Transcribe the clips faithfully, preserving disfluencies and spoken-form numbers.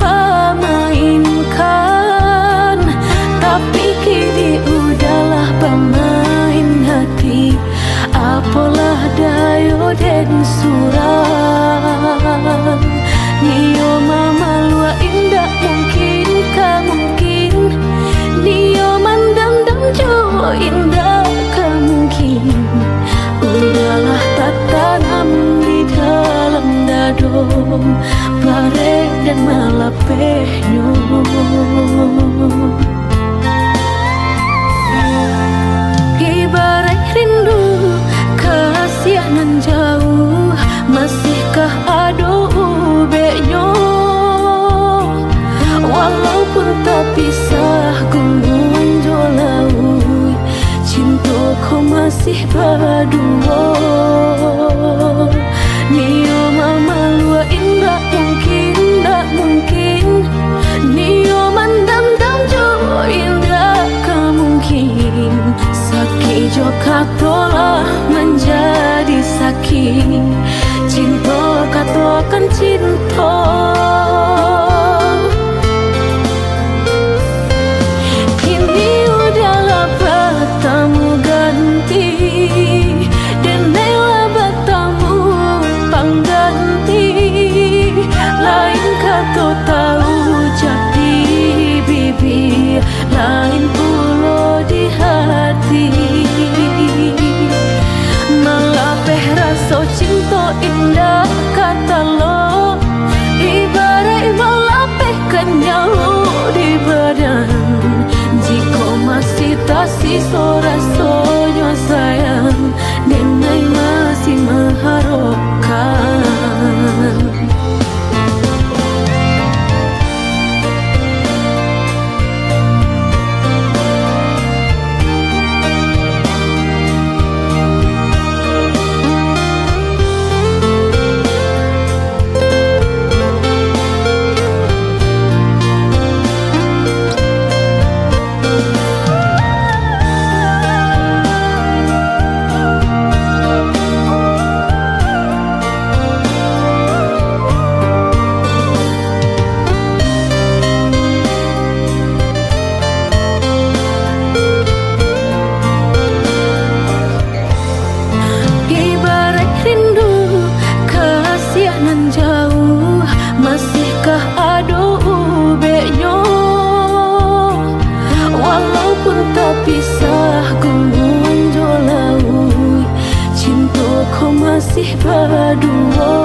pamainkan, tapi kini udahlah bamain hati. Apolah dayo den surang. Nio mamaluak indak mungkin ka mungkin. Nio mandamdam juo indak ka mungkin. Udahlah tatanam di dalam dado, barek dan malapehnyo. Ibaraik rindu kasiah nan jauh, masihkah ado ubeknyo? Walaupun tapisah gunuang jo lauik, cinto ko masih baduo. Nio mamaluak indak mungkin, indak mungkin. Nio mandamdam juo indak ka mungkin. Sakik jo kato lah manjadi sakik. Cinto katokan cinto. Kini udahlah batamu ganti, denai lah batamu pangganti. Lain kato taucap di bibia, lain pulo di hati. Malapeh raso cinto indak ka talok, ibaraik malapehkan nyawa di badan. Jikok masih tasiso rasonyo sayang, denai masih maharokkan. Ibaraik rindu kasiah nan jauh, masihkah ado ubeknyo? Walaupun tapisah gunuang jo lauik, cinto ko masih baduo.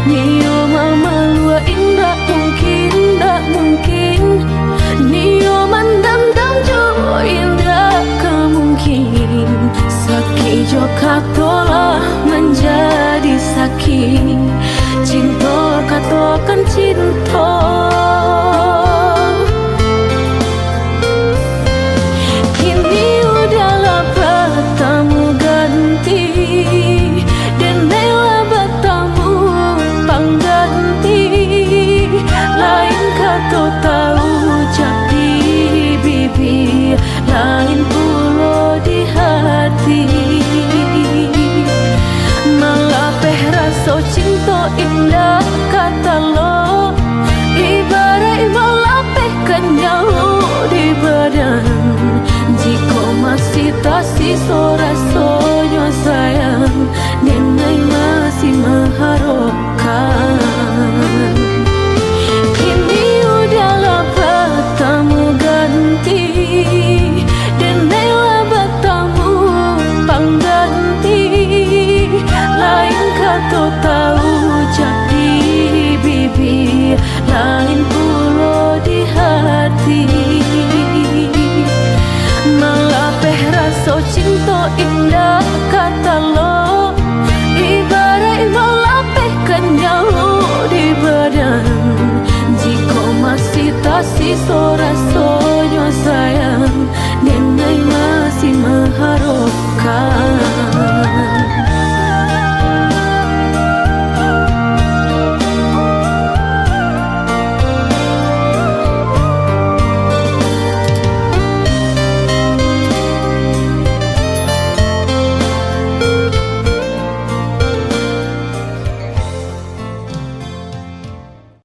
Nio mamaluak indak mungkin, indak mungkin. Nio mandamdam juo indak ka mungkin. Sakik jo kato lah manjadi sakik. Cinto katokan cinto. Kini udahlah batamu ganti, denai lah batamu pangganti. Lain kato taucap di bibia, lain pulo di hati. Malapeh raso cinto indak ka talok, ibaraik malapehkan nyawa di badan. Jikok masih tasiso rasonyo sayang, denai masih maharokkan. Kini udahlah batamu ganti, denai lah batamu pangganti. Lain kato taucap di bibia, lain pulo di hati. Malapeh raso cinto indak ka talok, ibaraik malapehkan nyawa di badan. Jikok masih tasiso raso